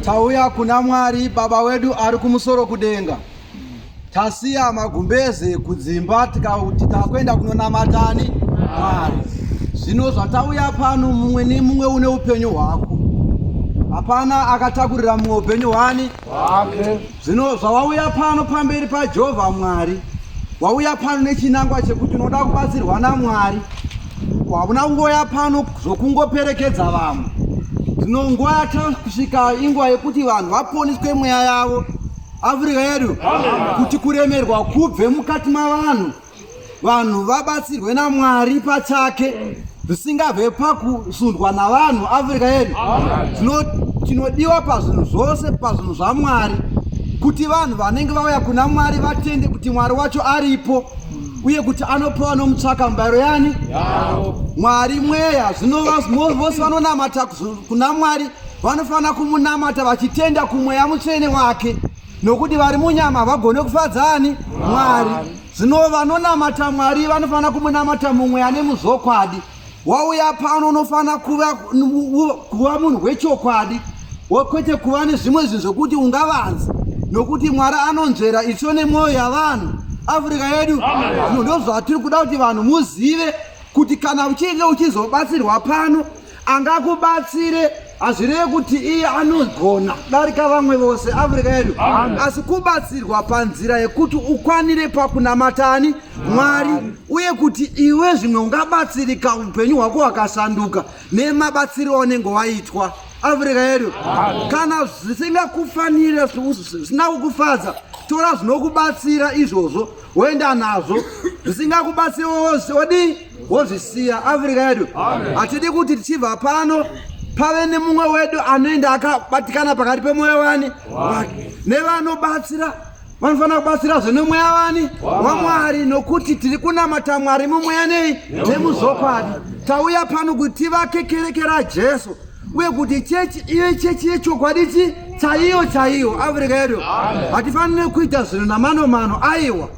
Tauya kuna Mwari Baba wedu ari kumusoro kudenga. Tasiya magumbeze kudzimba tikauti takuenda kunonamatani Mwari. Zvino zvatauya pano mumwe nemumwe une upenyu hwako. Hapana akatakurira mumwe upenyu hwani Hwake. Zvino zvawauya pano pamberi paJehovha Mwari, wauya pano nechinangwa chekuti unoda kubatsirwa naMwari. Hauna kungouya pano zvokungoperekedza vamwe. Zvino nguva yatasvika inguva yekuti vanhu vaponiswe mweya yavo. Afrika yedu, kuti kuremerwa kubve mukati mavanhu. Vanhu vabatsirwe naMwari pachake zvisingabve pakusundwa navanhu. Afrika yedu zvino tinodiwa pazvinhu zvose, pazvinhu zvaMwari, kuti vanhu vanenge vauya kuna Mwari vatende kuti Mwari wacho aripo uye kuti anopa vanomutsvaka mubayiro yani Mwari mweya. Zvino vose vanonamata kuna Mwari vanofanira kumunamata vachitenda kumweya mutsvene wake. Nokuti vari munyama havagone kufadza ani? Mwari. Zvino vanonamata Mwari vanofanira kumunamata mumwe ane muzvokwadi. Wauya pano unofanira kuva, kuva munhu wechokwadi, kwete kuva nezvimwe zvinhu zvokuti ungavanza, nokuti Mwari anonzvera itsvo nemwoyo yavanhu. Afrika yedu, zvino ndozvatiri kuda kuti vanhu muzive kuti kana uchinge uchizobatsirwa pano angakubatsire hazvireve kuti iye anogona kudarika vamwe vose Afrika yedu, asi kubatsirwa panzira yekuti ukwanire pakunamatani Mwari, uye kuti iwe zvimwe ungabatsirika upenyu hwako hwakasanduka nemabatsiro aunenge waitwa. Afrika yedu, kana zvisingakufanire, zvisina kukufadza, tora zvinokubatsira izvozvo woenda nazvo, zvisingakubatsire wodii wozvisiya. Afrika yedu, hatidi kuti tichibva pano pave nemumwe wedu anoenda akabatikana pakati pemwoyo wani wake. Nevanobatsira vanofanira kubatsirazve nemweya wani waMwari, nokuti tiri kunamata Mwari mumweya nei nemuzvokwadi. Tauya pano kuti tivake kereke raJesu uye kuti chechi ive chechi yechokwadi chi chaiyo chaiyo. Afrika yedu, hatifaniri kuita zvinhu namano mano, aiwa.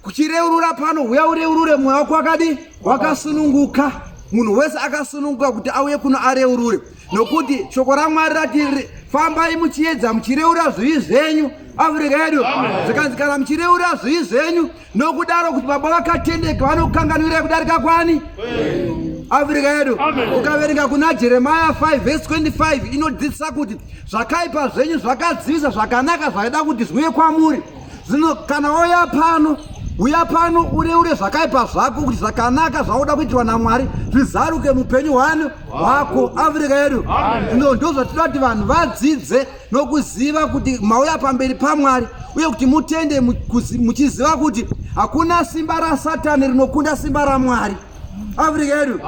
Kuchireurura pano, huya ureurure mweya wako wakadi wakasununguka. Munhu wese akasununguka kuti auye kuno areurure, nokuti shoko raMwari rati fambai muchiedza muchireura zvivi zvenyu. Afrika yedu, zvikanzi kana muchireura zvivi zvenyu nokudaro kuti Baba vakatendeka vanokanganwira kudarika kwani. Afrika yedu, ukaverenga kuna Jeremiah 5 verse 25 inodzidzisa kuti zvakaipa zvenyu zvakadzivisa zvakanaka zvaida kuti zviuye kwamuri. Zvino kana wauya pano, uya pano ureure zvakaipa zvako kuti zvakanaka zvauda kuitirwa naMwari zvizaruke mupenyu hwani hwako. Afrika yedu, zvino ndozvatinoda kuti vanhu vadzidze nokuziva kuti mauya pamberi paMwari, uye kuti mutende muchiziva kuti hakuna simba raSatani rinokunda simba raMwari. Afrika yedu,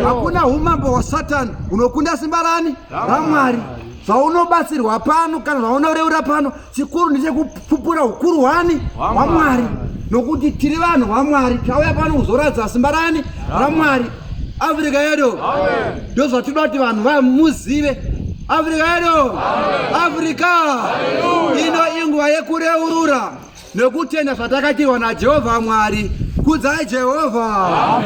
hakuna umambo hwaSatani hunokunda simba rani raMwari. Zvaunobatsirwa pano kana zvaunoreura pano, chikuru ndechekupupura ukuru hwani hwaMwari, nokuti tiri vanhu vaMwari, tauya pano kuzoratidza simba rani raMwari. Afrika yedu, ndozvatinoda kuti vanhu vamuzive. Afrika yedu, Afrika ino inguva yekureurura nekutenda zvatakaitirwa naJehovha Mwari. Kudzai Jehovha.